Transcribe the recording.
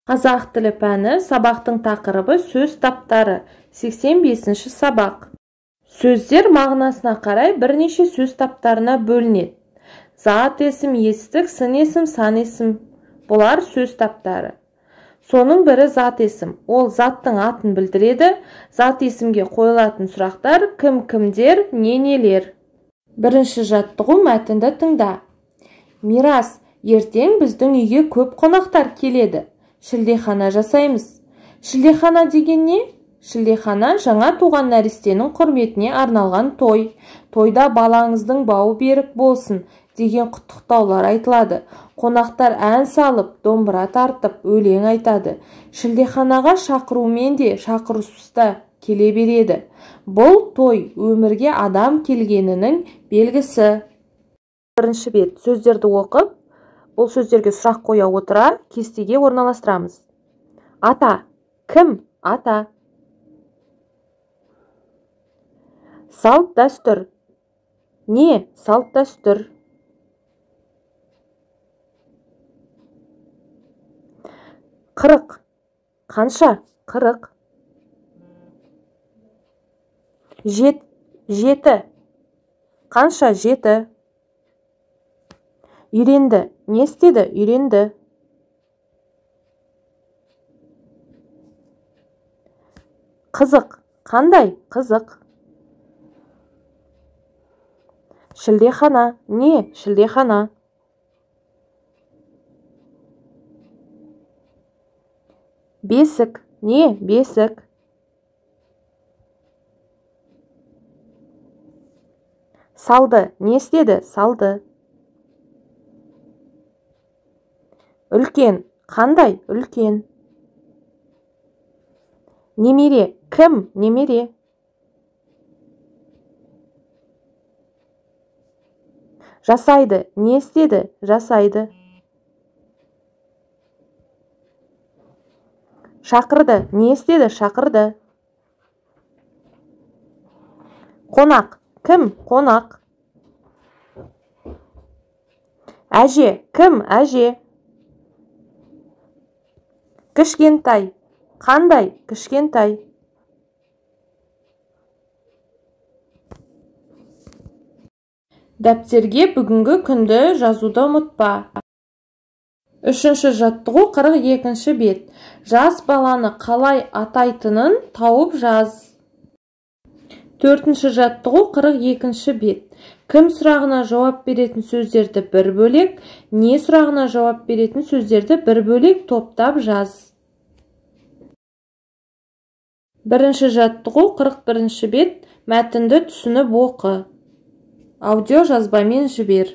Қазақ тілі пәні сабақтың тақырыбы сөз таптары, 85-ші сабақ. Сөздер мағынасына қарай бірнеше сөз таптарына бөлінеді. Зат есім, естік, сын есім, сан есім. Бұлар сөз таптары. Соның бірі зат есім. Ол заттың атын білдіреді. Зат есімге қойылатын сұрақтар кім, кімдер, не, нелер. Бірінші жаттығу мәтінді тыңда. Мирас, ертең біздің үйге көп қонақтар келеді. Шілдехана жасаймыз. Шілдехана деген не? Шілдехана жаңа туған нәрестенің құрметіне арналған той. Тойда балаңыздың бауы берік болсын деген құттықтаулар айтылады. Қонақтар ән салып, домбыра тартып, өлең айтады. Шілдеханаға шақырумен де, шақырусыз да келе береді. Бұл той өмірге адам келгенінің белгісі. Бірінші бет. Сөздерді оқып, бұл сөздерге сұрақ қоя отыра кестеге орналастырамыз. Ата. Кім? Ата. Салт дәстүр. Не? Салт дәстүр. 40. Қанша? 40. 7. Қанша? 7. Үйренді. Не істеді? Үйренді. Қызық. Қандай? Қызық. Шілдехана. Не? Шілдехана. Бесік. Не? Бесік. Салды. Не істеді? Салды. Үлкен. Қандай? Үлкен. Немере. Кім? Немере. Жасайды. Не істеді? Жасайды. Шақырды. Не істеді? Шақырды. Қонақ. Кім? Қонақ. Әже. Кім? Әже. Кішкентай. Қандай? Кішкентай. Дәптерге бүгінгі күнді жазуды ұмытпа. Үшінші жаттығу 42-ші бет. Жас баланы қалай атайтынын тауып жаз. Төртінші жаттығу 42-ші бет. Кім сұрағына жауап беретін сөздерді бір бөлек, не сұрағына жауап беретін сөздерді бір бөлек топтап жаз. Бірінші жаттығу 41-ші бет. Мәтінді түсініп оқы. Аудио жазбамен жібер.